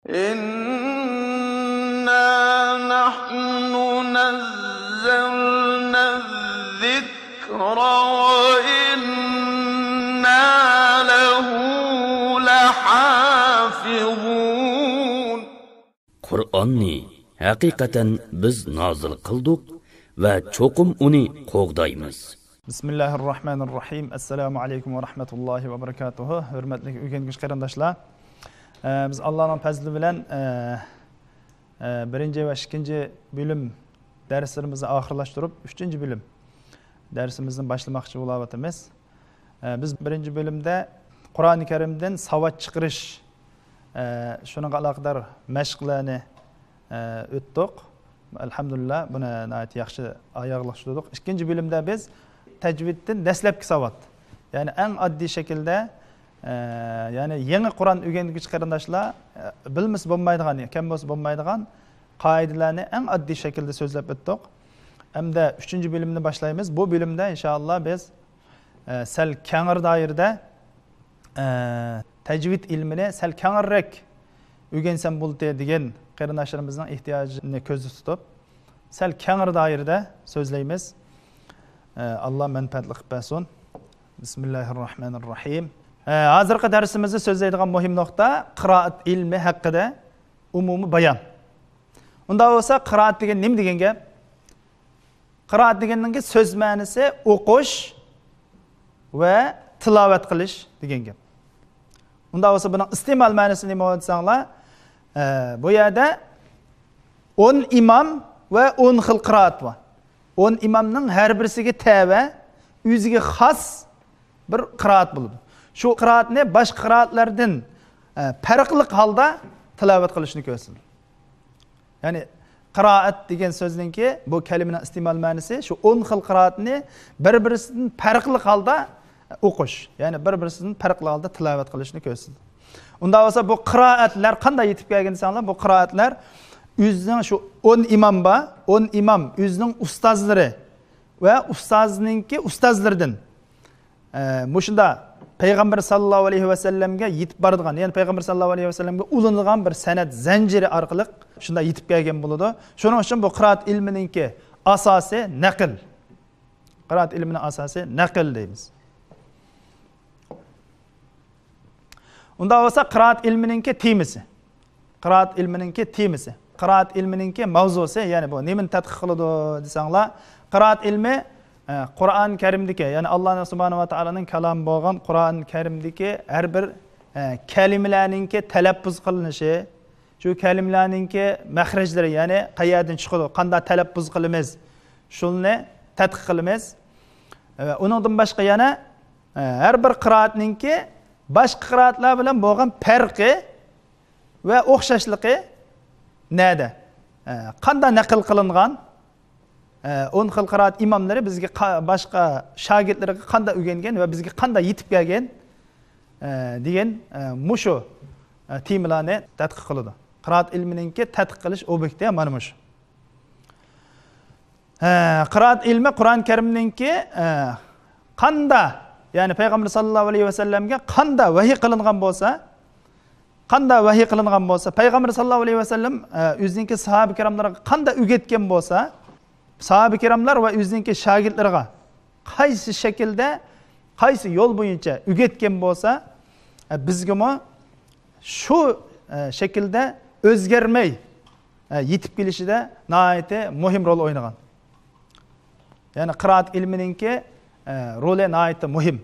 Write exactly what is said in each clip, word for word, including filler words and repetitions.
إنا نحن نزلنا الذكر وإنا له لحافظون. قۇرئاننى ھەقىقەتەن بىز نازىل قىلدۇق ۋە چوقۇم ئۇنى قوغدايمىز. بىسمىللاھىررەھمانىررەھىم. ئەسسالامۇ ئەلەيكۇم ۋە رەھمەتۇللاھى ۋە بەرىكاتۇھۇ. ھۆرمەتلىك ئۆگەنگۈچى قېرىنداشلار، ئە، بىز ئاللانىڭ پەزلى بىلەن، ئە، ئە، بىرىنچى ۋە ئىككىنچى بۆلۈم دەرسلىرىمىزنى ئاخىرلاشتۇرۇپ، ئۈچىنچى بۆلۈم دەرسىمىزنى باشلىماقچى بولاۋاتىمىز. ئە، بىز بىرىنچى بۆلۈمدە قۇرئانى كەرىمدىن ساۋات چىقىرىش، ئە، شۇنىڭغا ئالاقىدار مەشىقلەرنى، ئە، ئۆتتۇق. ئەلھەمدۇلىللا، بۇنى ناھايىتى ياخشى ئاياغلاشتۇردۇق. ئىككىنچى بۆلۈمدە بىز تەجۋىدتىن دەسلەپكى ساۋات، يەنى ئەڭ ئاددىي شەكىلدە، ئە، يەنى يېڭى قۇرئان ئۆگەنگۈچى قېرىنداشلار، ئە، بىلمىسە بولمايدىغان، كەم بولسا بولمايدىغان قائىدىلەرنى ئەڭ ئاددىي شەكىلدە سۆزلەپ ئۆتتۇق. ئەمدى ئۈچىنچى بۆلۈمنى باشلايمىز. بۇ بۆلۈمدە ئىنشائاللا بىز ئە، سەل كەڭرى دائىرىدە، ئە، تەجۋىد ئىلمىنى سەل كەڭرىرەك ئۆگەنسەم بولدى دېگەن قېرىنداشلىرىمىزنىڭ ئېھتىياجىنى كۆزدە تۇتۇپ، سەل كەڭرى دائىرىدە سۆزلەيمىز. ئە، ئاللا مەنپەئەتلىك قىلىپ بەرسۇن. بىسمىللاھىررەھمانىررەھىم. ئە، ھازىرقى دەرسىمىزدە سۆزلەيدىغان مۇھىم نۇقتا قىرائەت ئىلمى ھەققىدە ئومۇمىي بايان. ئۇنداق بولسا، قىرائەت دېگەن نېمە دېگەن گەپ؟ قىرائەت دېگەننىڭكى سۆز مەنىسى ئوقۇش ۋە تىلاۋەت قىلىش دېگەن گەپ. ئۇنداق بولسا، بۇنىڭ ئىستېمال مەنىسى نېمە دېسەڭلار، ئە، بۇ يەردە ئون ئىمام ۋە ئون خىل قىرائەت بار. ئون ئىمامنىڭ ھەر بىرسىگە تەۋە، ئۆزىگە خاس بىر قىرائەت بولىدۇ. شۇ قىرائەتنى باشقا قىرائەتلەردىن، ئە، پەرقلىق ھالدا تىلاۋەت قىلىشنى كۆرسىتىدۇ. يەنى قىرائەت دېگەن سۆزنىڭكى، بۇ كەلىمىنىڭ ئىستېمال مەنىسى شۇ ئون خىل قىرائەتنى بىر-بىرسىدىن پەرقلىق ھالدا ئوقۇش، يەنى بىر-بىرسىدىن پەرقلىق ھالدا تىلاۋەت قىلىشنى كۆرسىتىدۇ. ئۇنداق بولسا، بۇ قىرائەتلەر قانداق يېتىپ كەلگەن دېسەڭلار، بۇ قىرائەتلەر ئۆزىنىڭ شۇ ئون ئىمام بار، ئون ئىمام ئۆزىنىڭ ئۇستازلىرى ۋە ئۇستازنىڭكى ئۇستازلىرىدىن ئە، مۇشۇنداق پەيغەمبەر ساللاللاھۇ ئەلەيھى ۋەسەللەمگە يېتىپ بارىدىغان، يەنى پەيغەمبەر ساللاللاھۇ ئەلەيھى ۋەسەللەمگە ئۇلىنىدىغان بىر سەنەد زەنجىرى ئارقىلىق شۇنداق يېتىپ كەلگەن بولىدۇ. شۇنىڭ ئۈچۈن بۇ قىرائەت ئىلمىنىڭكى ئاساسى نەقىل. قىرائەت ئىلمىنىڭ ئاساسى نەقىل دەيمىز. ئۇنداق بولسا، قىرائەت ئىلمىنىڭكى تېمىسى. قىرائەت ئىلمىنىڭكى تېمىسى، قىرائەت ئىلمىنىڭكى ماۋزۇسى، يەنى بۇ نېمىنى تەتقىق قىلىدۇ دېسەڭلار، قىرائەت ئىلمى، ئە، قۇرئان كەرىمدىكى، يەنى ئاللا سۇبھانەھۇ ۋە تائالانىڭ كالامى بولغان قۇرئان كەرىمدىكى ھەر بىر، ئە، كەلىمىلەرنىڭكى تەلەپپۇز قىلىنىشى، شۇ كەلىمىلەرنىڭكى مەخرەجلىرى، يەنى قەيەردىن چىقىدۇ، قانداق تەلەپپۇز قىلىمىز، شۇنى تەتقىق قىلىمىز. ۋە ئۇنىڭدىن باشقا يەنە، ئە، ھەر بىر قىرائەتنىڭكى باشقا قىرائەتلەر بىلەن بولغان پەرقى ۋە ئوخشاشلىقى نەدە؟ ئە، قاندا نەقىل قىلىنغان؟ ئە، ئون خىل قىرائەت ئىماملىرى بىزگە قا-، باشقا شاگىرتلىرىغا قاندا ئۆگەنگەن ۋە بىزگە قاندا يېتىپ كەلگەن، ئە، دېگەن، ئە، مۇشۇ، ئە، تېمىلارنى تەتقىق قىلىدۇ. قىرائەت ئىلمىنىڭكى تەتقىق قىلىش ئوبيېكتى مانا مۇشۇ. ھە، قىرائەت ئىلمى قۇرئان كەرىمنىڭكى، ئە، قاندا، يەنى پەيغەمبەر ساللاللاھۇ ئەلەيھى ۋەسەللەمگە قاندا ۋەھىي قىلىنغان بولسا، قاندا ۋەھىي قىلىنغان بولسا، پەيغەمبەر ساللاللاھۇ ئەلەيھى ۋەسەللەم، ئە، ئۆزىنىڭكى ساھابە كىراملىرىغا قاندا ئۆگەتكەن بولسا، ساھابە كىراملار ۋە ئۆزىنىڭكى شاگىرتلىرىغا قايسى شەكىلدە، قايسى يول بويىچە ئۆگەتكەن بولسا، ئە، بىزگىمۇ شۇ، ئە، شەكىلدە ئۆزگەرمەي، ئە، يېتىپ كېلىشىدە ناھايىتى مۇھىم رول ئوينىغان. يەنى قىرائەت ئىلمىنىڭكى، ئە، رولى ناھايىتى مۇھىم.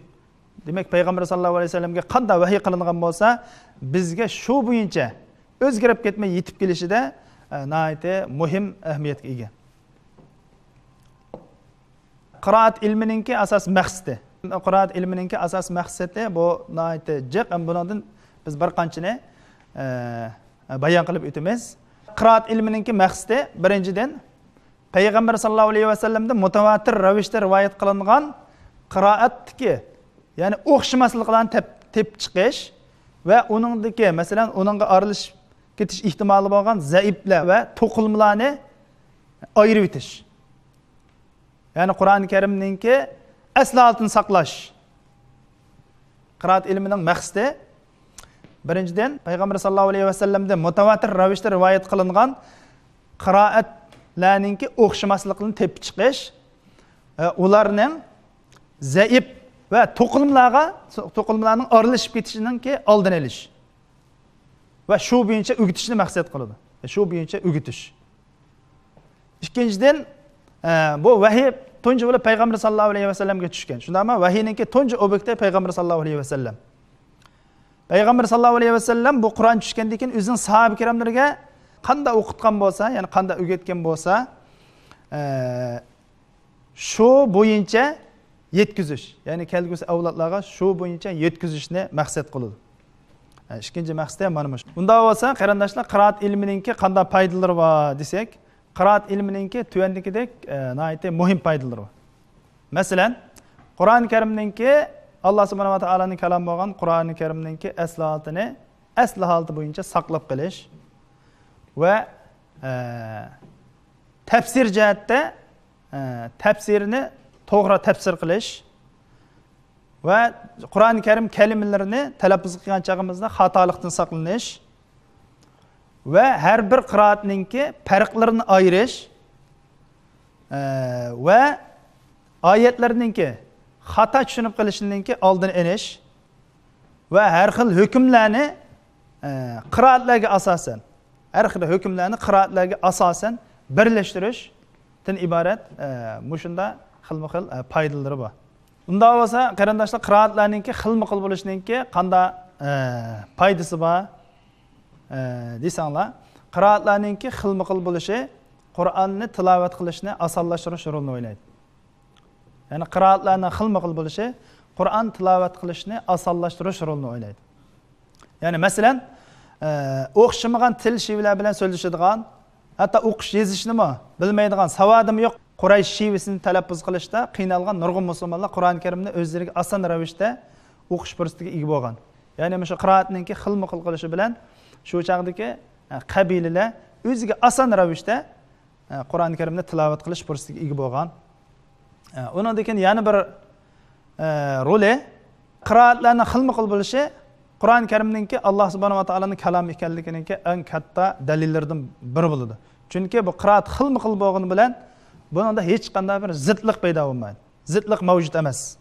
دېمەك، پەيغەمبەر ساللاللاھۇ ئەلەيھى ۋەسەللەمگە قاندا ۋەھىي قىلىنغان بولسا، بىزگە شۇ بويىچە ئۆزگىرىپ كەتمەي يېتىپ كېلىشىدە، ئە، ناھايىتى مۇھىم ئەھمىيەتكە ئىگە. قىرائەت ئىلمىنىڭكى ئاساس مەقسىتى. قىرائەت ئىلمىنىڭكى ئاساس مەقسىتى بۇ ناھايىتى جىق، ئەمما بۇنىڭدىن بىز بىر قانچىنى، ئە، بايان قىلىپ ئۆتىمىز. قىرائەت ئىلمىنىڭكى مەقسىتى، بىرىنچىدىن، پەيغەمبەر ساللاللاھۇ ئەلەيھى ۋەسەللەمدىن مۇتەۋاتىر رەۋىشتە رىۋايەت قىلىنغان قىرائەتتىكى، يەنى ئوخشىماسلىقلارنى تەپ-، تېپىپ چىقىش ۋە ئۇنىڭدىكى، مەسىلەن، ئۇنىڭغا ئارىلىشىپ كېتىش ئېھتىمالى بولغان زەئىپلەر ۋە توقۇلمىلارنى ئايرىۋېتىش. يەنى قۇرئان كەرىمنىڭكى ئەسلى ھالىتىنى ساقلاش. قىرائەت ئىلمىنىڭ مەقسىتى بىرىنچىدىن، پەيغەمبەر ساللاللاھۇ ئەلەيھى ۋەسەللەمدىن مۇتەۋاتىر رەۋىشتە رىۋايەت قىلىنغان قىرائەتلەرنىڭكى ئوخشىماسلىقىنى تېپىپ چىقىش، ئە، ئۇلارنىڭ زەئىپ ۋە توقۇلمىلارغا، توقۇلمىلارنىڭ ئارىلىشىپ كېتىشىنىڭكى ئالدىنى ئېلىش ۋە شۇ بويىچە ئۆگىتىشنى مەقسەت قىلىدۇ. شۇ بويىچە ئۆگىتىش. ئىككىنچىدىن، ئە، بۇ ۋەھىي تۇنجى بولۇپ پەيغەمبەر ساللاللاھۇ ئەلەيھى ۋەسەللەمگە چۈشكەن. شۇنداقمۇ؟ ۋەھىينىڭكى تۇنجى ئوبيېكتى پەيغەمبەر ساللاللاھۇ ئەلەيھى ۋەسەللەم. پەيغەمبەر ساللاللاھۇ ئەلەيھى ۋەسەللەم بۇ قۇرئان چۈشكەندىن كېيىن ئۆزىنىڭ ساھابە كىراملىرىگە قانداق ئوقۇتقان بولسا، يەنى قانداق ئۆگەتكەن بولسا، ئە، شۇ بويىچە يەتكۈزۈش، يەنى كەلگۈسى ئەۋلادلارغا شۇ بويىچە يەتكۈزۈشنى مەقسەت قىلىدۇ. ئە، ئىككىنچى مەقسىتى مانا مۇشۇ. ئۇنداق بولسا، قېرىنداشلار، قىرائەت ئىلمىنىڭكى قانداق پايدىلىرى بار دېسەك، قىرائەت ئىلمىنىڭكى تۆۋەندىكىدەك، ئە، ناھايىتى مۇھىم پايدىلىرى بار. مەسىلەن، قۇرئان كەرىمنىڭكى، ئاللا سۇبھانەھۇ ۋە تائالانىڭ كالامى بولغان قۇرئان كەرىمنىڭكى ئەسلى ھالىتىنى ئەسلى ھالىتى بويىچە ساقلاپ قېلىش ۋە، ئە، تەپسىر جەھەتتە، ئە، تەپسىرنى توغرا تەپسىر قىلىش ۋە قۇرئان كەرىم كەلىمىلىرىنى تەلەپپۇز قىلغان چېغىمىزدا خاتالىقتىن ساقلىنىش ۋە ھەر بىر قىرائەتنىڭكى پەرقلىرىنى ئايرىش، ئە، ۋە ئايەتلەرنىڭكى خاتا چۈشىنىپ قېلىشىنىڭكى ئالدىنى ئېلىش ۋە ھەر خىل ھۆكۈملەرنى، ئە، قىرائەتلەرگە ئاساسەن، ھەر خىل ھۆكۈملەرنى قىرائەتلەرگە ئاساسەن بىرلەشتۈرۈشتىن ئىبارەت، ئە، مۇشۇنداق خىلمۇ خىل، ئە، پايدىلىرى بار. ئۇنداق بولسا، قېرىنداشلار، قىرائەتلەرنىڭكى خىلمۇ خىل بولۇشىنىڭكى قانداق، ئە، پايدىسى بار، ئە، دېسەڭلار، قىرائەتلەرنىڭكى خىلمۇ خىل بولۇشى قۇرئاننى تىلاۋەت قىلىشنى ئاسانلاشتۇرۇش رولىنى ئوينايدۇ. يەنى قىرائەتلەرنىڭ خىلمۇ خىل بولۇشى قۇرئان تىلاۋەت قىلىشنى ئاسانلاشتۇرۇش رولىنى ئوينايدۇ. يەنى مەسىلەن، ئە، ئوخشىمىغان تىل شېۋىلەر بىلەن سۆزلىشىدىغان، ھەتتا ئوقۇش يېزىشنىمۇ بىلمەيدىغان، ساۋادىمۇ يوق، قۇرەيش شېۋىسىنى تەلەپپۇز قىلىشتا قىينالغان نۇرغۇن مۇسۇلمانلار قۇرئان كەرىمنى ئۆزلىرىگە ئاسان رەۋىشتە ئوقۇش پۇرسىتىگە ئىگە بولغان. يەنى مۇشۇ قىرائەتنىڭكى خىلمۇ خىل قىلىشى بىلەن شۇ چاغدىكى، ئە، قەبىلىلەر ئۆزىگە ئاسان رەۋىشتە، ئە، قۇرئان كەرىمنى تىلاۋەت قىلىش پۇرسىتىگە ئىگە بولغان. ئە، ئۇنىڭدىن كېيىن يەنە بىر، ئە، رولى، قىرائەتلەرنىڭ خىلمۇ خىل بولۇشى قۇرئان كەرىمنىڭكى ئاللا سۇبھانەھۇ ۋە تائالانىڭ كالامى ئىكەنلىكىنىڭكى ئەڭ كاتتا دەلىللىرىدىن بىرى بولىدۇ. چۈنكى بۇ قىرائەت خىلمۇ خىل بولغىنى بىلەن بۇنىڭدا ھېچقانداق بىر زىتلىق پەيدا بولمايدۇ. زىتلىق مەۋجۇت ئەمەس.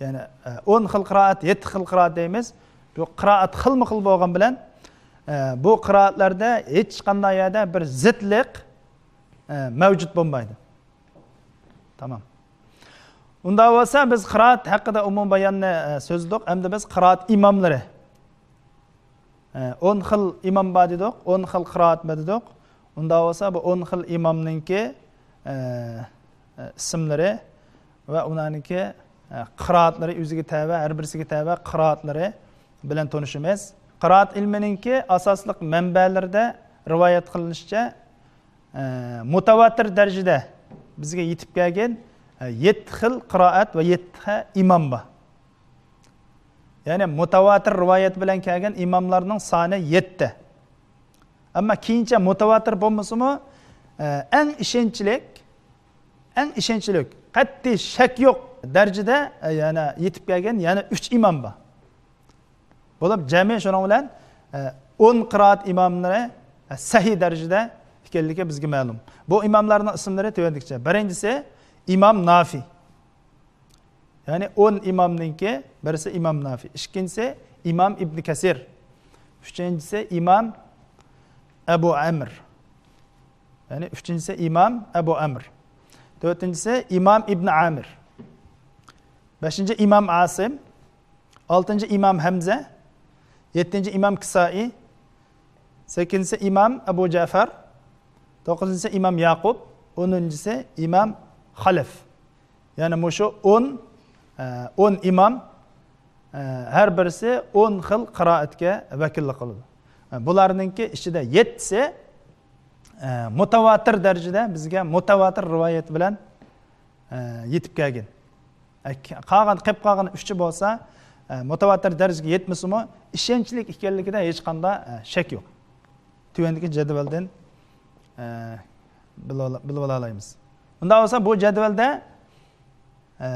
يەنى، ئە، ئون خىل قىرائەت، يەتتە خىل قىرائەت دەيمىز. بۇ قىرائەت خىلمۇ خىل بولغان بىلەن، ئە، بۇ قىرائەتلەردە ھېچقانداق يەردە بىر زىتلىق، ئە، مەۋجۇت بولمايدۇ. تامام. ئۇنداق بولسا، بىز قىرائەت ھەققىدە ئومۇمىي باياننى، ئە، سۆزلىدۇق. ئەمدى بىز قىرائەت ئىماملىرى، ئە، ئون خىل ئىمام بار دېدۇق، ئون خىل قىرائەت بار دېدۇق. ئۇنداق بولسا، بۇ ئون خىل ئىمامنىڭكى، ئە، ئە، ئىسىملىرى ۋە ئۇلارنىڭكى، ئە، قىرائەتلىرى، ئۆزىگە تەۋە، ھەر بىرسىگە تەۋە قىرائەتلىرى بىلەن تونۇشىمىز. قىرائەت ئىلمىنىڭكى ئاساسلىق مەنبەلىرىدە رىۋايەت قىلىنىشىچە، ئە، مۇتەۋاتىر دەرىجىدە بىزگە يېتىپ كەلگەن، ئە، يەتتە خىل قىرائەت ۋە يەتتە خىل ئىمام بار. يەنى مۇتەۋاتىر رىۋايەت بىلەن كەلگەن ئىماملارنىڭ سانى يەتتە. ئەمما كېيىنچە مۇتەۋاتىر بولمىسىمۇ، ئە، ئەڭ ئىشەنچلىك، ئەڭ ئىشەنچلىك، قەتئىي شەك يوق دەرىجىدە، ئە، يەنە يېتىپ كەلگەن يەنە ئۈچ ئىمام بار. بولۇپ، جەمئىي شۇنىڭ بىلەن، ئە، ئون قىرائەت ئىماملىرى، ئە، سەھىھ دەرىجىدە ئىكەنلىكى بىزگە مەلۇم. بۇ ئىماملارنىڭ ئىسىملىرى تۆۋەندىكىچە. بىرىنچىسى ئىمام نافى. يەنى ئون ئىمامنىڭكى بىرسى ئىمام نافى. ئىككىنچىسى ئىمام ئىبن كەسىر. ئۈچىنچىسى ئىمام ئەبۇ ئەمر. يەنى ئۈچىنچىسى ئىمام ئەبۇ ئەمر. تۆتىنچىسى ئىمام ئىبن ئامىر. بەشىنچى ئىمام ئاسىم. ئالتىنچى ئىمام ھەمزە، يەتتىنچى ئىمام كىسائى، سەككىزىنچىسى ئىمام ئەبۇ جەفەر، توققۇزىنچىسى ئىمام ياقۇپ، ئونىنچىسى ئىمام خەلەف. يەنى مۇشۇ ئون، ئە، ئون ئىمام، ئە، ھەر بىرسى ئون خىل قىرائەتكە ۋەكىللىك قىلىدۇ. ئە، بۇلارنىڭكى ئىچىدە يەتتىسى، ئە، مۇتەۋاتىر دەرىجىدە بىزگە مۇتەۋاتىر رىۋايەت بىلەن، ئە، يېتىپ كەلگەن. ئە، قالغان، قېلىپ قالغان ئۈچى بولسا، ئە، مۇتەۋاتىر دەرىجىگە يەتمىسىمۇ، ئىشەنچلىك ئىكەنلىكىدە ھېچقانداق، ئە، شەك يوق. تۆۋەندىكى جەدۋەلدىن، ئە، بىلىۋالا-، بىلىۋالالايمىز. ئۇنداق بولسا، بۇ جەدۋەلدە، ئە،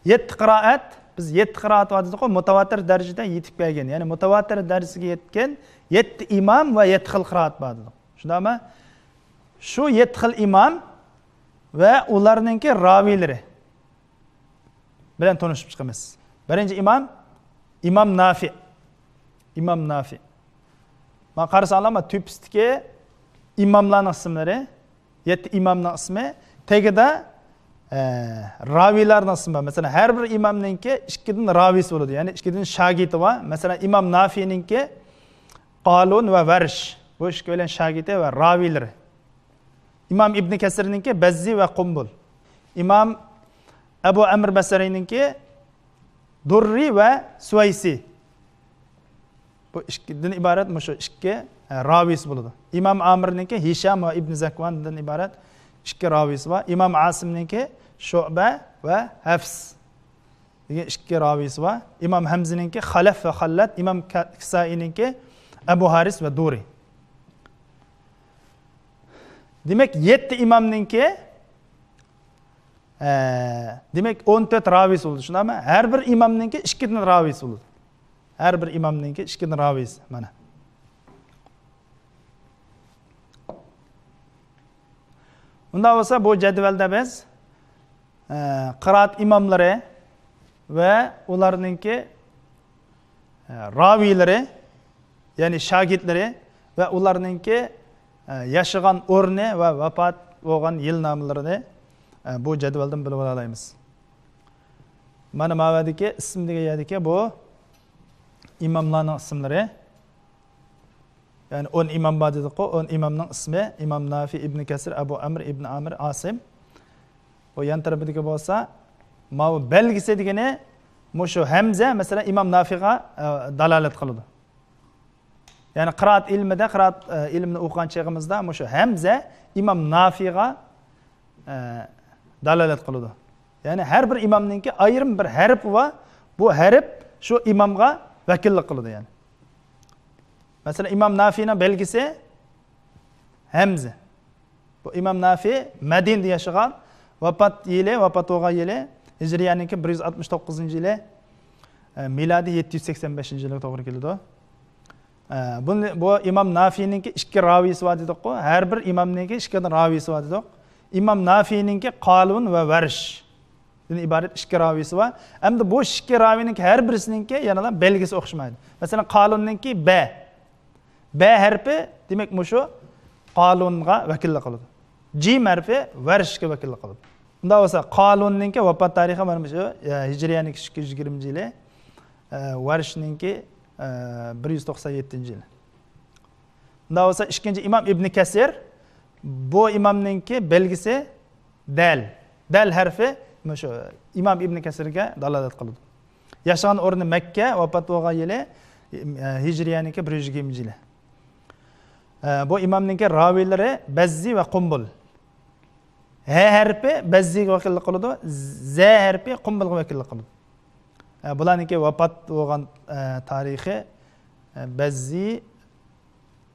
يەتتە قىرائەت، بىز يەتتە قىرائەت بار دېدۇققۇ، مۇتاۋاتىر دەرىجىدە يېتىپ كەلگەن، يەنى مۇتاۋاتىر دەرىجىسىگە يەتكەن يەتتە ئىمام ۋە يەتتە خىل قىرائەت بار دېدۇق. شۇنداقمۇ؟ شۇ يەتتە خىل ئىمام ۋە ئۇلارنىڭكى راۋىيلىرى بىلەن تونۇشۇپ چىقىمىز. بىرىنچى ئىمام، ئىمام نافى. ئىمام نافى. مانا قارىساڭلار، مانا تۆپىسىدىكى ئىماملارنىڭ ئىسىملىرى، يەتتە ئىمامنىڭ ئىسمى، تېگىدە، ئە، راۋىيلارنىڭ ئىسمى بار. مەسىلەن، ھەر بىر ئىمامنىڭكى ئىككىدىن راۋىيسى بولىدۇ، يەنى ئىككىدىن شاگىرتى بار. مەسىلەن، ئىمام نافىنىڭكى قالۇن ۋە ۋەرش، بۇ ئىككىيلەن شاگىرتى ۋە راۋىيلىرى. ئىمام ئىبنى كەسىرنىڭكى بەززى ۋە قۇمبۇل. ئىمام ئەبۇ ئەمر بەسرىنىڭكى دۇررى ۋە سۇۋەيسى. بۇ ئىككىدىن ئىبارەت مۇشۇ ئىككى، ئە، راۋىيسى بولىدۇ. ئىمام ئامىرنىڭكى ھىشام ۋە ئىبن زەكۋاندىن ئىبارەت ئىككى راۋىيسى بار. ئىمام ئاسىمنىڭكى شۇبە ۋە ھەفس دېگەن ئىككى راۋىيسى بار. ئىمام ھەمزىنىڭكى خەلەف ۋە خەللەت، ئىمام كە-، كىسائىنىڭكى ئەبۇ ھارىس ۋە دۇرى. دېمەك، يەتتە ئىمامنىڭكى، ئە، دېمەك، ئون تۆت راۋىيسى بولىدۇ، شۇنداقمۇ؟ ھەر بىر ئىمامنىڭكى ئىككىدىن راۋىيسى بولىدۇ. ھەر بىر ئىمامنىڭكى ئىككىدىن راۋىيسى، مانا. ئۇنداق بولسا، بۇ جەدۋەلدە بىز، ئە، قىرائەت ئىماملىرى ۋە ئۇلارنىڭكى، ئە، راۋىيلىرى، يەنى شاگىرتلىرى ۋە ئۇلارنىڭكى، ئە، ياشىغان ئورنى ۋە ۋاپات بولغان يىل ناملىرىنى، ئە، بۇ جەدۋەلدىن بىلىپ ئالالايمىز. مانا ماۋەدىكى ئىسىم دېگەن يەردىكى بۇ ئىماملارنىڭ ئىسىملىرى. يەنى ئون ئىمام بار دېدۇققۇ، ئون ئىمامنىڭ ئىسمى، ئىمام نافى، ئىبنى كەسىر، ئەبۇ ئەمر، ئىبنى ئامىر، ئاسىم. ئۇ يان تەرىپىدىكى بولسا، ماۋۇ بەلگىسى دېگىنى مۇشۇ ھەمزە، مەسىلەن، ئىمام نافىغا، ئە، دالالەت قىلىدۇ. يەنى قىرائەت ئىلمىدە، قىرائەت، ئە، ئىلمىنى ئوقۇغان چېغىمىزدا مۇشۇ ھەمزە ئىمام نافىغا، ئە، دالالەت قىلىدۇ. يەنى ھەر بىر ئىمامنىڭكى ئايرىم بىر ھەرپى بار، بۇ ھەرپ شۇ ئىمامغا ۋەكىللىك قىلىدۇ، يەنى. مەسىلەن، ئىمام نافىنىڭ بەلگىسى ھەمزە. بۇ ئىمام نافى مەدىنىدە ياشىغان، ۋاپات يىلى، ۋاپات بولغان يىلى ھىجرىيەنىڭكى بىر يۈز ئاتمىش توققۇزىنچى يىلى، ئە، مىلادىي يەتتە يۈز سەكسەن بەشىنچى يىلىغا توغرا كېلىدۇ. ئە، بۇنى، بۇ ئىمام نافىنىڭكى ئىككى راۋىيسى بار دېدۇققۇ، ھەر بىر ئىمامنىڭكى ئىككىدىن راۋىيسى بار دېدۇق. ئىمام نافىنىڭكى قالۇن ۋە ۋەرشتىن ئىبارەت ئىككى راۋىيسى بار. ئەمدى بۇ ئىككى راۋىينىڭكى ھەر بىرسىنىڭكى يەنىلا بەلگىسى ئوخشىمايدۇ. مەسىلەن، قالۇننىڭكى بە. بە ھەرپى، دېمەك، مۇشۇ قالۇنغا ۋەكىللىك قىلىدۇ. جىم ھەرپى ۋەرشكە ۋەكىللىك قىلىدۇ. ئۇنداق بولسا، قالۇننىڭكى ۋاپات تارىخى مانا مۇشۇ، ئە، ھىجرىيەنىڭكى ئىككى يۈز يىگىرمىنچى يىلى، ئە، ۋەرشنىڭكى، ئە، بىر يۈز توقسان يەتتىنچى يىلى. ئۇنداق بولسا، ئىككىنچى ئىمام ئىبنى كەسىر، بۇ ئىمامنىڭكى بەلگىسى دەل. دەل ھەرپى مۇشۇ ئىمام ئىبنى كەسىرگە دالالەت قىلىدۇ. ياشىغان ئورنى مەككە، ۋاپات بولغان يىلى، ئە، ھىجرىيەنىڭكى بىر يۈز يىگىرمىنچى يىلى. ئە، بۇ ئىمامنىڭكى راۋىيلىرى بەززى ۋە قۇمبۇل. ھە ھەرپى بەززىگە ۋەكىللىك قىلىدۇ، زە ھەرپى قۇمبۇلغا ۋەكىللىك قىلىدۇ. ئە، بۇلارنىڭكى ۋاپات بولغان، ئە، تارىخى، ئە، بەززى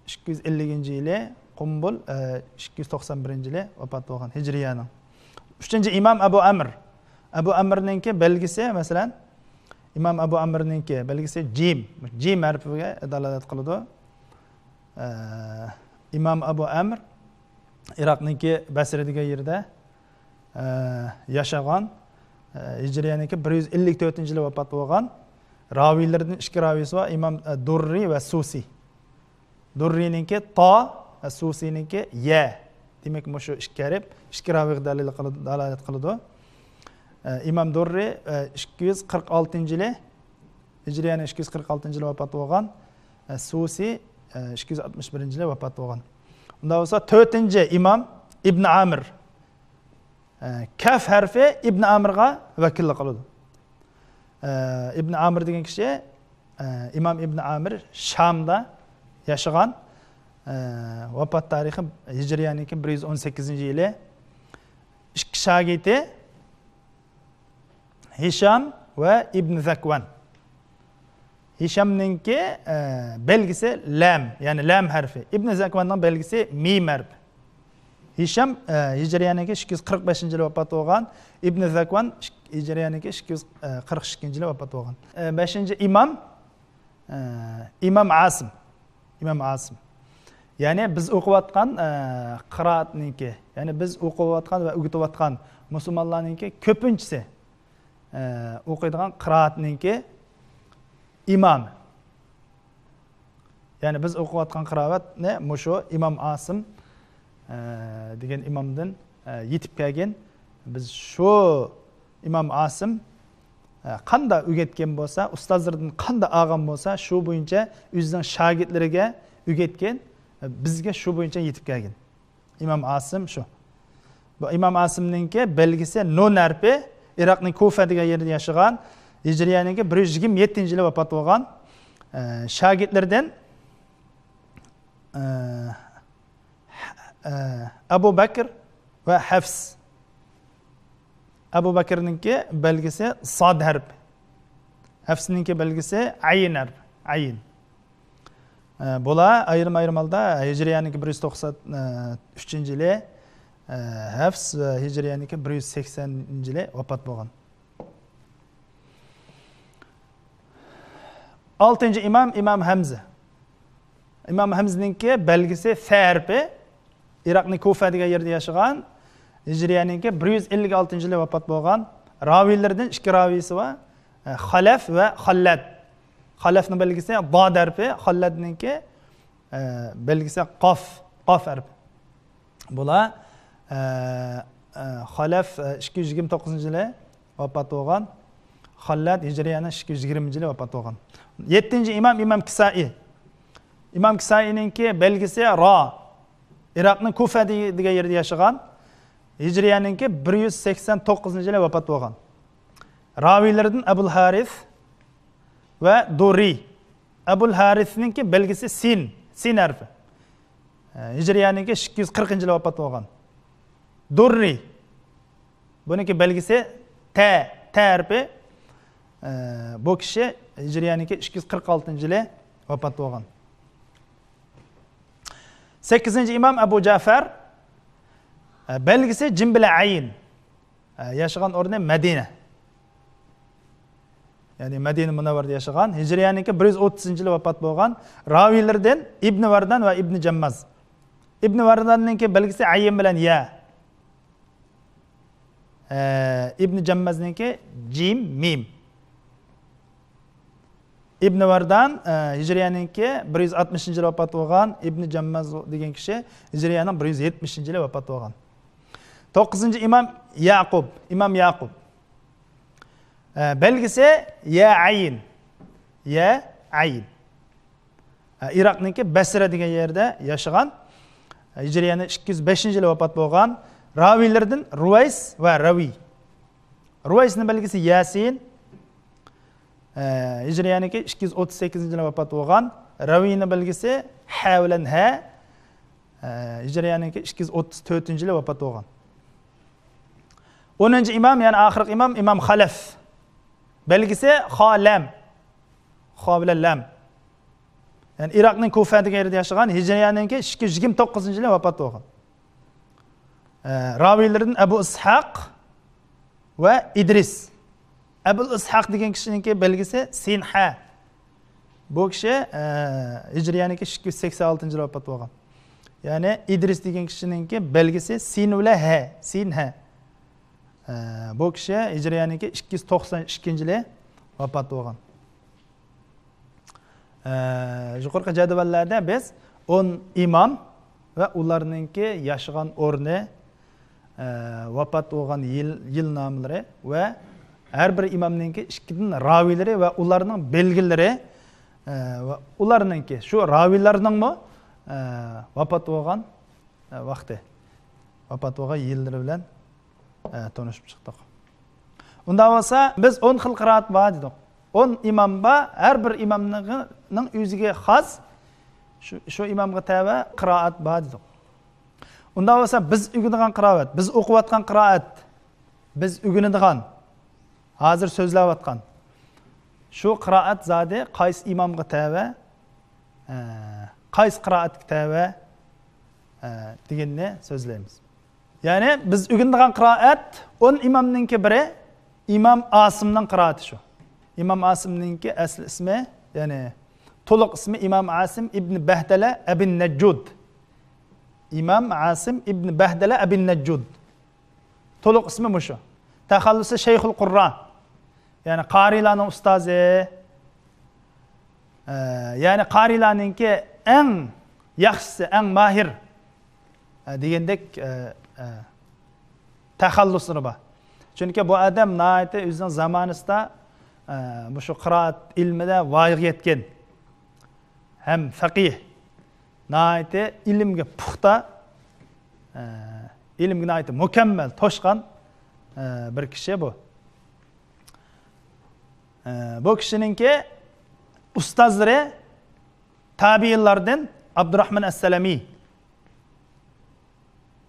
ئىككى يۈز ئەللىكىنچى يىلى، قۇمبۇل، ئە، ئىككى يۈز توقسان بىرىنچى يىلى ۋاپات بولغان ھىجرىيەنىڭ. ئۈچىنچى ئىمام ئەبۇ ئەمر. ئەبۇ ئەمرنىڭكى بەلگىسى، مەسىلەن، ئىمام ئەبۇ ئەمرنىڭكى بەلگىسى جىم. جىم ھەرپىگە دالالەت قىلىدۇ. ئە، ئىمام ئەبۇ ئەمر ئىراقنىڭكى بەسرە دېگەن يېرىدە، ئە، ياشىغان، ئە، ھىجرىيەنىڭكى بىر يۈز ئەللىك تۆتىنچى يىلى ۋاپات بولغان. راۋىيلىرىدىن ئىككى راۋىيسى بار، ئىمام، ئە، دۇررى ۋە سۇسى. دۇررىنىڭكى تا، سۇسىنىڭكى يە. دېمەك، مۇشۇ ئىككى ھەرپ ئىككى راۋىغا دەلىل قىلىدۇ، دالالەت قىلىدۇ. ئە، ئىمام دۇررى، ئە، ئىككى يۈز قىرىق ئالتىنچى يىلى، ھىجرىيەنىڭ ئىككى يۈز قىرىق ئالتىنچى يىلى ۋاپات بولغان، ئە، سۇسى، ئە، ئىككى يۈز ئاتمىش بىرىنچى يىلى ۋاپات بولغان. ئۇنداق بولسا، تۆتىنچى ئىمام ئىبن ئامىر. ئە، كەف ھەرپى ئىبن ئامىرغا ۋەكىللىك قىلىدۇ. ئە، ئىبن ئامىر دېگەن كىشى، ئە، ئىمام ئىبن ئامىر شامدا ياشىغان، ئە، ۋاپات تارىخى ھىجرىيەنىڭكى بىر يۈز ئون سەككىزىنچى يىلى. ئىككى شاگىرتى ھىشام ۋە ئىبن زەكۋان. ھىشامنىڭكى، ئە، بەلگىسى لام، يەنى لام ھەرپى. ئىبن زەكۋاننىڭ بەلگىسى مىم ھەرپى. ھىشام، ئە، ھىجرىيەنىڭكى ئىككى يۈز قىرىق بەشىنچى يىلى ۋاپات بولغان. ئىبنى زاكۋان ئىك-، ھىجرىيەنىڭكى ئىككى يۈز قىرىق ئىككىنچى يىلى ۋاپات بولغان. ئە، بەشىنچى ئىمام، ئە، ئىمام ئاسىم. ئىمام ئاسىم. يەنى بىز ئوقۇۋاتقان، ئە، قىرائەتنىڭكى، يەنى بىز ئوقۇۋاتقان ۋە ئۆگىتىۋاتقان مۇسۇلمانلارنىڭكى كۆپىنچىسى، ئە، ئوقۇيدىغان قىرائەتنىڭكى ئىمامى. يەنى بىز ئوقۇۋاتقان قىرائەتنى مۇشۇ ئىمام ئاسىم، ئە، دېگەن ئىمامدىن، ئە، يېتىپ كەلگەن. بىز شۇ ئىمام ئاسىم، ئە، قاندا ئۆگەتكەن بولسا، ئۇستازلىرىدىن قاندا ئالغان بولسا، شۇ بويىچە ئۆزىنىڭ شاگىرتلىرىگە ئۆگەتكەن، ئە، بىزگە شۇ بويىچە يېتىپ كەلگەن. ئىمام ئاسىم شۇ. بۇ ئىمام ئاسىمنىڭكى بەلگىسى نۇن ھەرپى، ئىراقنىڭ كۇفە دېگەن يېرىدە ياشىغان، ھىجرىيەنىڭكى بىر يۈز يىگىرمە يەتتىنچى يىلى ۋاپات بولغان، ئە، شاگىرتلىرىدىن، ئە، ئە، ئەبۇ بەكر ۋە ھەفس. ئەبۇ بەكرنىڭكى بەلگىسى ساد ھەرپى. ھەفسنىڭكى بەلگىسى ئەين ھەرپى. ئەين. ئە، بۇلار ئايرىم-ئايرىم ھالدا ھىجرىيەنىڭكى بىر يۈز توقسان ئۈچىنچى يىلى، ئە، ھەفس ۋە ھىجرىيەنىڭكى بىر يۈز سەكسەنىنچى يىلى ۋاپات بولغان. ئالتىنچى ئىمام، ئىمام ھەمزە. ئىمام ھەمزىنىڭكى بەلگىسى فە ھەرپى. ئىراقنىڭ كۇفە دېگەن يېرىدە ياشىغان. ھىجرىيەنىڭكى بىر يۈز ئەللىك ئالتىنچى يىلى ۋاپات بولغان. راۋىيلىرىدىن ئىككى راۋىيسى بار. ئە، خەلەف ۋە خاللاد. خەلەفنىڭ بەلگىسى داد ھەرپى، خاللادنىڭكى، ئە، بەلگىسى قاف، قاف ھەرپى. بۇلار، ئە، ئە، خەلەف، ئە، ئىككى يۈز يىگىرمە توققۇزىنچى يىلى ۋاپات بولغان. خاللاد ھىجرىيەنىڭ ئىككى يۈز يىگىرمىنچى يىلى ۋاپات بولغان. يەتتىنچى ئىمام، ئىمام كىسائى. ئىمام كىسائىنىڭكى بەلگىسى را. ئىراقنىڭ كۇفە دېگەن يېرىدە ياشىغان. ھىجرىيەنىڭكى بىر يۈز سەكسەن توققۇزىنچى يىلى ۋاپات بولغان. راۋىيلىرىدىن ئەبۇل ھارىس ۋە دۇررى. ئەبۇل ھارىسنىڭكى بەلگىسى سىن، سىن ھەرپى. ئە، ھىجرىيەنىڭكى ئىككى يۈز قىرىقىنچى يىلى ۋاپات بولغان. دۇررى. بۇنىڭكى بەلگىسى تە، تە ھەرپى. ئە، بۇ كىشى ھىجرىيەنىڭكى ئىككى يۈز قىرىق ئالتىنچى يىلى ۋاپات بولغان. سەككىزىنچى ئىمام ئەبۇ جەفەر، ئە، بەلگىسى جىم بىلەن ئەين. ئە، ياشىغان ئورنى مەدىنە. يەنى مەدىنە مۇنەۋۋەردە ياشىغان. ھىجرىيەنىڭكى بىر يۈز ئوتتۇزىنچى يىلى ۋاپات بولغان. راۋىيلىرىدىن ئىبنى ۋەردان ۋە ئىبنى جەمماز. ئىبنى ۋەرداننىڭكى بەلگىسى ئەين بىلەن يە. ئە، ئىبنى جەممازنىڭكى جىم، مىم. ئىبنى ۋەردان، ئە، ھىجرىيەنىڭكى بىر يۈز ئاتمىشىنچى يىلى ۋاپات بولغان. ئىبنى جەمماز دېگەن كىشى ھىجرىيەنىڭ بىر يۈز يەتمىشىنچى يىلى ۋاپات بولغان. توققۇزىنچى ئىمام يەقۇب، ئىمام يەقۇب. ئە، بەلگىسى يە ئەين. يە ئەين. ئە، ئىراقنىڭكى بەسرە دېگەن يەردە ياشىغان. ئە، ھىجرىيەنىڭ ئىككى يۈز بەشىنچى يىلى ۋاپات بولغان. راۋىيلىرىدىن رۇۋەيس ۋە رەۋىي. رۇۋەيسنىڭ بەلگىسى ياسىن. ئە، ھىجرىيەنىڭكى ئىككى يۈز ئوتتۇز سەككىزىنچى يىلى ۋاپات بولغان. رەۋىينىڭ بەلگىسى ھە بىلەن ھە. ئە، ھىجرىيەنىڭكى ئىككى يۈز ئوتتۇز تۆتىنچى يىلى ۋاپات بولغان. ئونىنچى ئىمام، يەنى ئاخىرقى ئىمام، ئىمام خەلەف. بەلگىسى خا لام. خا بىلەن لام. يەنى ئىراقنىڭ كۇفە دېگەن يېرىدە ياشىغان، ھىجرىيەنىڭكى ئىككى يۈز يىگىرمە توققۇزىنچى يىلى ۋاپات بولغان. ئە، راۋىيلىرىدىن ئەبۇ ئىسھاق ۋە ئىدرىس. ئەبۇل ئىسھاق دېگەن كىشىنىڭكى بەلگىسى سىن ھە. بۇ كىشى، ئە، ھىجرىيەنىڭكى ئىككى يۈز سەكسەن ئالتىنچى يىلى ۋاپات بولغان. يەنى ئىدرىس دېگەن كىشىنىڭكى بەلگىسى سىن بىلەن ھە، سىن ھە. ئە، بۇ كىشى ھىجرىيەنىڭكى ئىككى يۈز توقسان ئىككىنچى يىلى ۋاپات بولغان. ئە، يۇقىرىقى جەدۋەللەردە بىز ئون ئىمام ۋە ئۇلارنىڭكى ياشىغان ئورنى، ئە، ۋاپات بولغان يىل، يىل ناملىرى ۋە ھەر بىر ئىمامنىڭكى ئىككىدىن راۋىيلىرى ۋە ئۇلارنىڭ بەلگىلىرى، ئە، ۋە ئۇلارنىڭكى، شۇ راۋىيلارنىڭمۇ، ئە، ۋاپات بولغان، ئە، ۋاقتى، ۋاپات بولغان يىللىرى بىلەن، ئە، تونۇشۇپ چىقتۇق. ئۇنداق بولسا، بىز ئون خىل قىرائەت بار دېدۇق. ئون ئىمام بار، ھەر بىر ئىمامنىڭ ئۆزىگە خاس، شۇ، شۇ ئىمامغا تەۋە قىرائەت بار دېدۇق. ئۇنداق بولسا، بىز ئۆگىنىدىغان قىرائەت، بىز ئوقۇۋاتقان قىرائەت، بىز ئۆگىنىدىغان، ھازىر سۆزلەۋاتقان شۇ قىرائەت زادى قايسى ئىمامغا تەۋە، ئە، قايسى قىرائەتكە تەۋە، ئە، دېگەننى سۆزلەيمىز. يەنى بىز ئۆگىنىدىغان قىرائەت ئون ئىمامنىڭكى بىرى، ئىمام ئاسىمنىڭ قىرائىتى شۇ. ئىمام ئاسىمنىڭكى ئەسلى ئىسمى، يەنى تولۇق ئىسمى ئىمام ئاسىم ئىبن بەھدەلە ئەبىن نەججۇد. ئىمام ئاسىم ئىبن بەھدەلە ئەبىن نەججۇد. تولۇق ئىسمى مۇشۇ. تەخەللۇسى شەيخۇل قۇررا. يەنى قارىيلارنىڭ ئۇستازى. ئە، يەنى قارىيلارنىڭكى ئەڭ ياخشىسى، ئەڭ ماھىر، ئە، دېگەندەك، ئە، ئە، تەخەللۇسلىرى بار. چۈنكى بۇ ئادەم ناھايىتى ئۆزىنىڭ زامانىسىدا، ئە، مۇشۇ قىرائەت ئىلمىدە ۋايىغا يەتكەن ھەم فەقىھ، ناھايىتى ئىلىمگە پۇختا، ئە، ئىلىمگە ناھايىتى مۇكەممەل توشقان، ئە، بىر كىشى بۇ. ئە، بۇ كىشىنىڭكى ئۇستازلىرى تابىئىنلاردىن ئابدۇراھمان ئەسسەلەمى.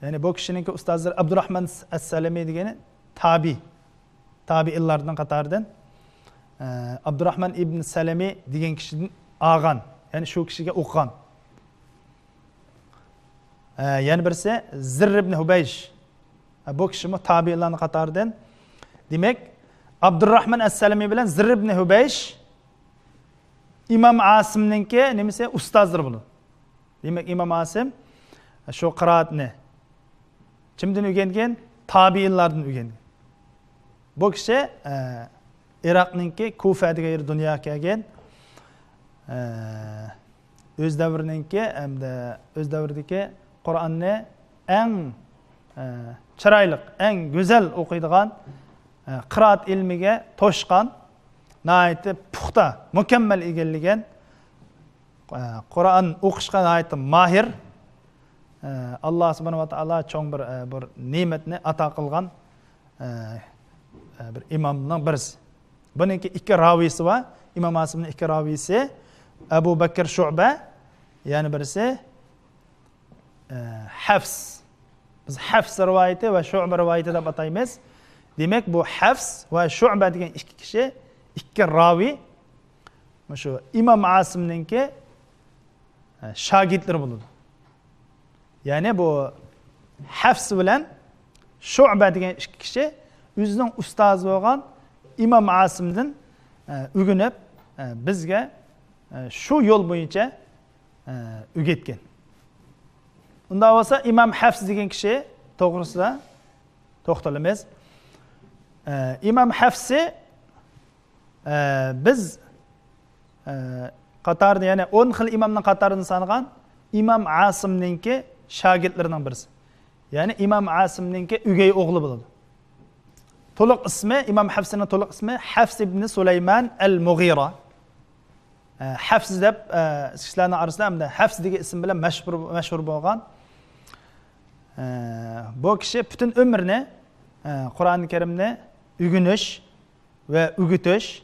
يەنى بۇ كىشىنىڭكى ئۇستازلىرى ئابدۇراھمان ئەسسەلەمى دېگىنى تابىئىي. تابىئىنلاردىن قاتارىدىن، ئە، ئابدۇراھمان ئىبن سەلەمى دېگەن كىشىدىن ئالغان. يەنى شۇ كىشىگە ئوقۇغان. ئە، يەنە بىرسى زىرر ئىبن ھۇبەيش. ئە، بۇ كىشىمۇ تابىئىنلارنىڭ قاتارىدىن. دېمەك، ئابدۇراھمان ئەسسەلەمى بىلەن زىرر ئىبن ھۇبەيش ئىمام ئاسىمنىڭكى نېمىسى؟ ئۇستازلىرى بولىدۇ. دېمەك، ئىمام ئاسىم شۇ قىرائەتنى كىمدىن ئۆگەنگەن؟ تابىئىنلاردىن ئۆگەنگەن. بۇ كىشى، ئە، ئىراقنىڭكى كۇفە دېگەن يېرى دۇنياغا كەلگەن. ئە، ئۆز دەۋرىنىڭكى ھەمدە ئۆز دەۋرىدىكى قۇرئاننى ئەڭ، ئە، چىرايلىق، ئەڭ گۈزەل ئوقۇيدىغان، ئە، قىرائەت ئىلمىگە توشقان، ناھايىتى پۇختا، مۇكەممەل ئىگىلىگەن، ئە، قۇرئان ئوقۇشقا ناھايىتى ماھىر، ئە، ئاللا سۇبھانەھۇ ۋە تائالا چوڭ بىر، ئە، بىر نېمەتنى ئاتا قىلغان، ئە، ئە، بىر ئىمامنىڭ بىرسى. بۇنىڭكى ئىككى راۋىسى بار. ئىمام ئاسىمنىڭ ئىككى راۋىسى، ئەبۇ بەكىر شۇبە، يەنە بىرسى، ئە، ھەفس. بىز ھەفس رىۋايىتى ۋە شۇبە رىۋايىتى دەپ ئاتايمىز. دېمەك، بۇ ھەفس ۋە شۇبە دېگەن ئىككى كىشى، ئىككى راۋى مۇشۇ ئىمام ئاسىمنىڭكى، ئە، شاگىرتلىرى بولىدۇ. يەنى بۇ ھەفس بىلەن شۇبە دېگەن ئىككى كىشى ئۆزىنىڭ ئۇستازى بولغان ئىمام ئاسىمدىن، ئە، ئۆگىنىپ، ئە، بىزگە، ئە، شۇ يول بويىچە، ئە، ئۆگەتكەن. ئۇنداق بولسا، ئىمام ھەفس دېگەن كىشى توغرىسىدا توختىلىمىز. ئە، ئىمام ھەفسى، ئە، بىز، ئە، قاتارىدا، يەنى ئون خىل ئىمامنىڭ قاتارىدىن سانىغان ئىمام ئاسىمنىڭكى شاگىرتلىرىنىڭ بىرسى. يەنى ئىمام ئاسىمنىڭكى ئۆگەي ئوغلى بولىدۇ. تولۇق ئىسمى، ئىمام ھەفسىنىڭ تولۇق ئىسمى ھەفس ئىبنى سۇلايمان ئەل مۇغىرا. ئە، ھەفس دەپ، ئە، كىشىلەرنىڭ ئارىسىدا ھەمدە ھەفس دېگەن ئىسىم بىلەن مەشھۇر، مەشھۇر بولغان. ئە، بۇ كىشى پۈتۈن ئۆمرىنى، ئە، قۇرئان كەرىمنى ئۆگىنىش ۋە ئۆگىتىش،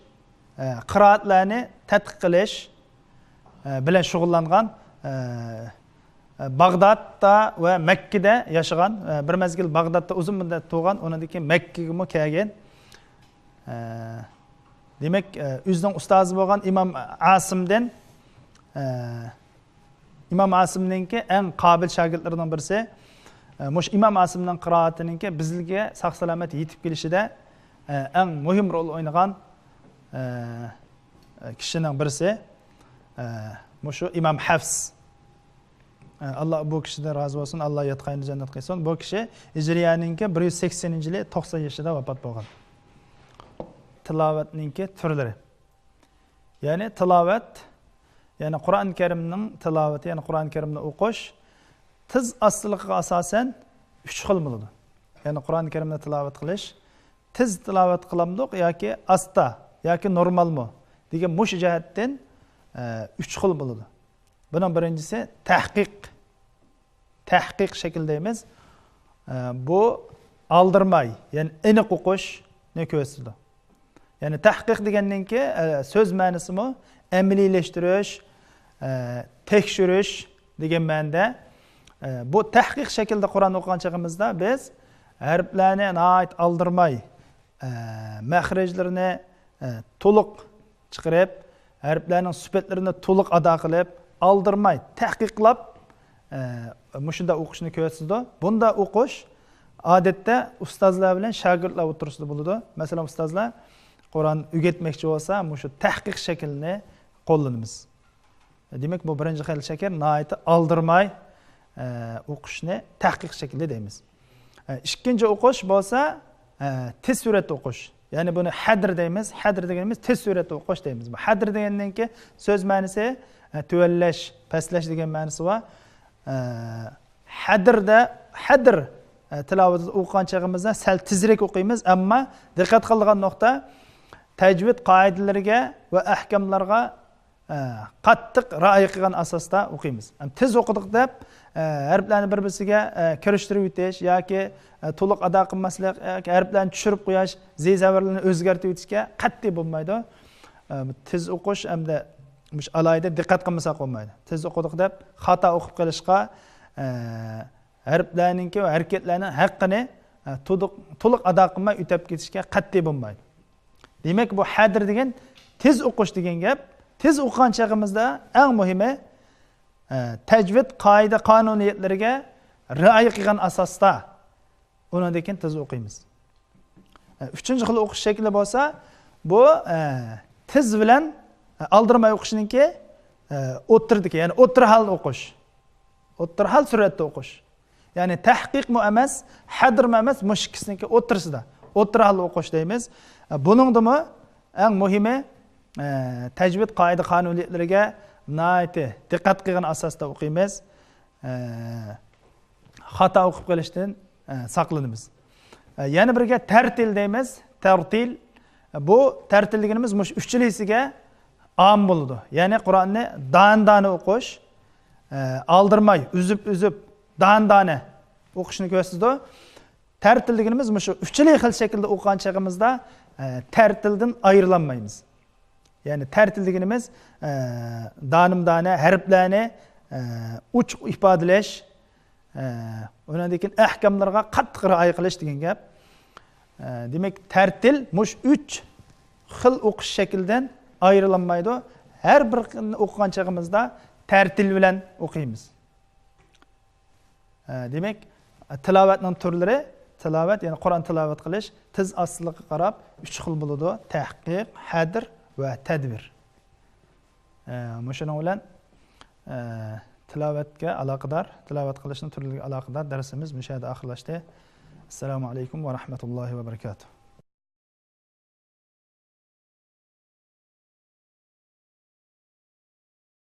ئە، قىرائەتلەرنى تەتقىق قىلىش، ئە، بىلەن شۇغۇللانغان، ئە، ئە، باغدادتا ۋە مەككىدە ياشىغان، ئە، بىر مەزگىل باغدادتا ئۇزۇن مۇددەت تۇرغان، ئۇنىڭدىن كېيىن مەككىگىمۇ كەلگەن. ئە، دېمەك، ئە، ئۆزىنىڭ ئۇستازى بولغان ئىمام ئاسىمدىن، ئە، ئىمام ئاسىمنىڭكى ئەڭ قابىل شاگىرتلىرىنىڭ بىرسى. ئە، مۇشۇ ئىمام ئاسىمنىڭ قىرائىتىنىڭكى بىزگە ساق-سالامەت يېتىپ كېلىشىدە، ئە، ئەڭ مۇھىم رول ئوينىغان، ئە، كىشىنىڭ بىرسى، ئە، مۇشۇ ئىمام ھەفس. ئە، ئاللا بۇ كىشىدىن رازى بولسۇن، ئاللا ياتقان يېرىنى جەننەت قىلسۇن. بۇ كىشى ھىجرىيەنىڭكى بىر يۈز سەكسىنىنچى يىلى توقسان يېشىدا ۋاپات بولغان. تىلاۋەتنىڭكى تۈرلىرى. يەنى تىلاۋەت، يەنى قۇرئان كەرىمنىڭ تىلاۋىتى، يەنى قۇرئان كەرىمنى ئوقۇش تېز ئاستىلىقىغا ئاساسەن ئۈچ خىل بولىدۇ. يەنى قۇرئان كەرىمنى تىلاۋەت قىلىش، تېز تىلاۋەت قىلامدۇق ياكى ئاستا ياكى نورمالمۇ دېگەن مۇشۇ جەھەتتىن، ئە، ئۈچ خىل بولىدۇ. بۇنىڭ بىرىنچىسى تەھقىق. تەھقىق شەكلى دەيمىز. ئە، بۇ ئالدىرىماي، يەنى ئېنىق ئوقۇشنى كۆرسىتىدۇ. يەنى تەھقىق دېگەننىڭكى، ئە، سۆز مەنىسىمۇ ئەمەلىيلەشتۈرۈش، ئە، تەكشۈرۈش دېگەن مەنىدە. ئە، بۇ تەھقىق شەكلىدە قۇرئان ئوقۇغان چېغىمىزدا بىز ھەرپلەرنى ناھايىتى ئالدىرىماي، ئە، مەخرەجلىرىنى، ئە، تولۇق چىقىرىپ، ھەرپلەرنىڭ سۈپەتلىرىنى تولۇق ئادا قىلىپ، ئالدىرىماي تەھقىقلاپ، ئە، مۇشۇنداق ئوقۇشنى كۆرسىتىدۇ. بۇنداق ئوقۇش، ئادەتتە ئۇستازلار بىلەن شاگىرتلار ئوتتۇرىسىدا بولىدۇ. مەسىلەن، ئۇستازلار قۇرئان ئۆگەتمەكچى بولسا، مۇشۇ تەھقىق شەكلىنى قوللىنىمىز. دېمەك، بۇ بىرىنچى خىل شەكىل، ناھايىتى ئالدىرىماي، ئە، ئوقۇشنى تەھقىق شەكلىدە دەيمىز. ئە، ئىككىنچى ئوقۇش بولسا، ئە، تېز سۈرئەتتە ئوقۇش. يەنى بۇنى ھەدىر دەيمىز. ھەدىر دېگىنىمىز تېز سۈرئەتتە ئوقۇش دەيمىز. بۇ ھەدىر دېگەندىن كېيىن سۆز مەنىسى، ئە، تۆۋەنلەش، پەسلەش دېگەن مەنىسى بار. ئە، ھەدىردە، ھەدىر، ئە، تىلاۋىتىدە ئوقۇغان چېغىمىزدا سەل تېزرەك ئوقۇيمىز، ئەمما دىققەت قىلىدىغان نۇقتا، تەجۋىد قائىدىلىرىگە ۋە ئەھكاملارغا، ئە، قاتتىق رىئايە قىلغان ئاساستا ئوقۇيمىز. ئەم، تېز ئوقۇدۇق دەپ، ئە، ھەرپلەرنى بىر-بىرسىگە، ئە، كىرىشتۈرۈۋېتىش ياكى، ئە، تولۇق ئادا قىلماسلىق ياكى ھەرپلەرنى چۈشۈرۈپ قويۇش، زىيزەۋەرلەرنى ئۆزگەرتىۋېتىشكە قەتئىي بولمايدۇ. ئە، تېز ئوقۇش ھەمدە مۇشۇ ئالاھىدە دىققەت قىلمىساق بولمايدۇ. تېز ئوقۇدۇق دەپ خاتا ئوقۇپ قېلىشقا، ئە، ھەرپلەرنىڭكى ۋە ھەرىكەتلەرنىڭ ھەققىنى، ئە، تولۇق، تولۇق ئادا قىلماي ئۆتەپ كېتىشكە قەتئىي بولمايدۇ. دېمەك، بۇ ھەدىر دېگەن تېز ئوقۇش دېگەن گەپ. تېز ئوقۇغان چېغىمىزدا ئەڭ مۇھىمى، ئە، تەجۋىد قائىدە قانۇنىيەتلىرىگە رىئايە قىلغان ئاساستا ئۇنىڭدىن كېيىن تېز ئوقۇيمىز. ئە، ئۈچىنچى خىل ئوقۇش شەكلى بولسا، بۇ، ئە، تېز بىلەن، ئە، ئالدىرىماي ئوقۇشنىڭكى، ئە، ئوتتۇرىدىكى، يەنى ئوتتۇرا ھالدا ئوقۇش. ئوتتۇرا ھال سۈرئەتتە ئوقۇش. يەنى تەھقىقمۇ ئەمەس، ھەدىرمۇ ئەمەس، مۇشۇ ئىككىسىنىڭكى ئوتتۇرىسىدا. ئوتتۇرا ھالدا ئوقۇش دەيمىز. ئە، بۇنىڭدىمۇ ئەڭ مۇھىمى، ئە، تەجۋىد قائىدە قانۇنىيەتلىرىگە ناھايىتى دىققەت قىلغان ئاساستا ئوقۇيمىز. ئە، خاتا ئوقۇپ قېلىشتىن، ئە، ساقلىنىمىز. ئە، يەنە بىرگە تەرتىل دەيمىز. تەرتىل. بۇ تەرتىل دېگىنىمىز مۇشۇ ئۈچىلىسىگە ئام بولىدۇ. يەنى قۇرئاننى دانە-دانە ئوقۇش، ئە، ئالدىرىماي، ئۈزۈپ-ئۈزۈپ، دانە-دانە ئوقۇشنى كۆرسىتىدۇ. تەرتىل دېگىنىمىز مۇشۇ ئۈچىلى خىل شەكىلدە ئوقۇغان چېغىمىزدا، ئە، تەرتىلدىن ئايرىلالمايمىز. يەنى تەرتىل دېگىنىمىز، ئە، دانىمۇ دانە ھەرپلەرنى، ئە، ئوچۇق ئىپادىلەش، ئە، ئۇنىڭدىن كېيىن ئەھكاملارغا قاتتىق رىئايە قىلىش دېگەن گەپ. ئە، دېمەك، تەرتىل مۇشۇ ئۈچ خىل ئوقۇش شەكلىدىن ئايرىلالمايدۇ. ھەر بىر ئوقۇغان چېغىمىزدا تەرتىل بىلەن ئوقۇيمىز. ئە، دېمەك، تىلاۋەتنىڭ تۈرلىرى، تىلاۋەت، يەنى قۇرئان تىلاۋەت قىلىش، تېز ئاستىلىققا قاراپ ئۈچ خىل بولىدۇ: تەھقىق، ھەدىر ۋە تەدبىر. ئە، مۇشۇنىڭ بىلەن، ئە، تىلاۋەتكە ئالاقىدار، تىلاۋەت قىلىشنىڭ تۈرلىرىگە ئالاقىدار دەرسىمىز مۇشۇ يەردە ئاخىرلاشتى. ئەسسالامۇ ئەلەيكۇم ۋە رەھمەتۇللاھى ۋە بەرىكاتۇھ.